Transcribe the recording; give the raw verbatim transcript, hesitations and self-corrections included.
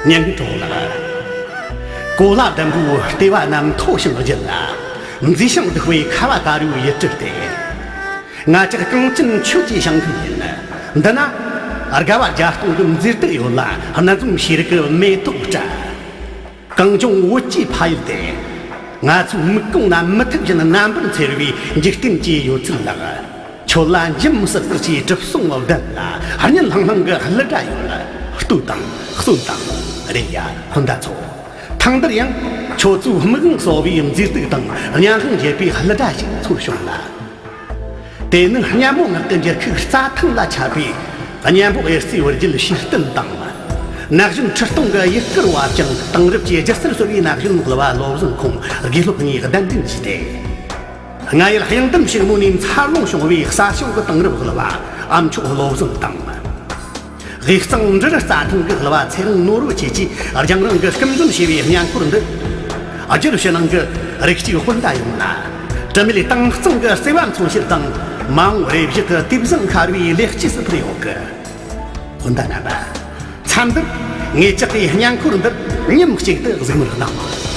སྙན་གྲོགས་ལགས། གོ་ལ་ལྡུམ་བུའི་ལྟེ་བ་རྣམས་མཐོ་ཞིང་བརྒྱུད་ལ། མཛེས་ཤིང་སྡུག་པའི་ཁ་བ་དཀར་པོའི་ཡུལ་གྲུ་སྟེ། ང་ཅག་གངས་ཅན་ཆོས་ཀྱི་ཞིང་ཁམས་ཡིན། འདི་ན་དགའ་བ་བརྒྱ་སྟོང་གི་མཛེས་སྡུག་ཡོད་ལ། སྣང་བརྙན་ཤེས་རིག་གི་མེ་ཏོག་བཀྲ། གངས་ལྗོངས་བོད་ཀྱི་ཕ་ཡུལ་ཏེ། ང་ཚོའི་མིག་གོང་ན་མུ་མཐུད་བཞིན་རྣམ་པར་འཚེར་བའི་འཇིག་རྟེན་གྱི་ཡོད་ཚད་ལགས། ཁྱོད་ལ་འཇིམ་སིར་སིར་གྱི་གྲིབ་སོང་ལྡན་ལ། སྙན་ལྷང་ལྷང་གི་གླུ་སྒྲ་ཡོད། ལྟོས་དང་གསོན་དང་། རེད་ཡ། སྤུན་ཟླ་ཚོ། ཐེངས་འདིར་ཡང་ཁྱོད་ཚོའི་མིག་དབང་གསོ་བའི་མཛེས་སྡུག་དང་སྙན་དབང་འབྱེད་པའི་གླུ་སྒྲ་ཞིག་ཚོར་བྱུང་ལ། དེ་ནི་སྙན་མོ་ངག་གི་འགྱུར་ཁུག་རྩྭ་ཐང་ལ་ཁྱབ་པའི་གཉན་པོ་གཡུ་རྩེའི་བུ་རྒྱུད་ཤེས་ལྡན་དང་། ན་གཞོན་ཁྲི་སྟོང་གི་ཡུལ་སྐོར་བ་ཅིང་དེང་རབས་ཀྱི་སྒྱུ་རྩལ་གསོ་བའི་ན་གཞོན་གླུ་བ་བློ་བཟང་ཁོང་དགེ་སློབ་གཉིས་གདན་འདྲེན་བྱས་ཏེ། རྔ་ཡུལ་གཡང་ལྡུམ་ཕྱུག་མོ་ནས་འཚར་ལོངས་བྱུང་བའི་ས་སྐྱོང་གི་དེང་རབས་གླུ་བ་ཨ་མཆོག་བློ་བཟང་དང་། དབུས་གཙང་འབྲི་རུ་རྩྭ་ཐང་གི་གླུ་བ་ཚེ་རིང་ནོར་བུ་བཅས་ཀྱིས་རྒྱང་རིང་གི་སྐུ་མདུན་ཞེས་པའི་བརྙན་འཁོར་འདི། བསྒྱུར་ཕྱི་ནང་གི་རིགས་གཅིག་སྤུན་ཟླ་ཡོངས་ལ། དྲི་མེད་དྭངས་གཙང་གི་བརྩེ་བ་མཚོན་བྱེད་དང་། མ་འོངས་རེ་བཞག་གི་དུས་བཟང་འཁར་བའི་ལེགས་སྐྱེས་སུ་ཕུལ་ཡོད་གི། སྤུན་ཟླ་རྣམ་པ། མཚམས་འདིར་ངེད་ཅག་གིས་བརྙན་འཁོར་འདིར་མཉམ་གཅིག་ཏུ་གཟིགས་མོ་གནང་།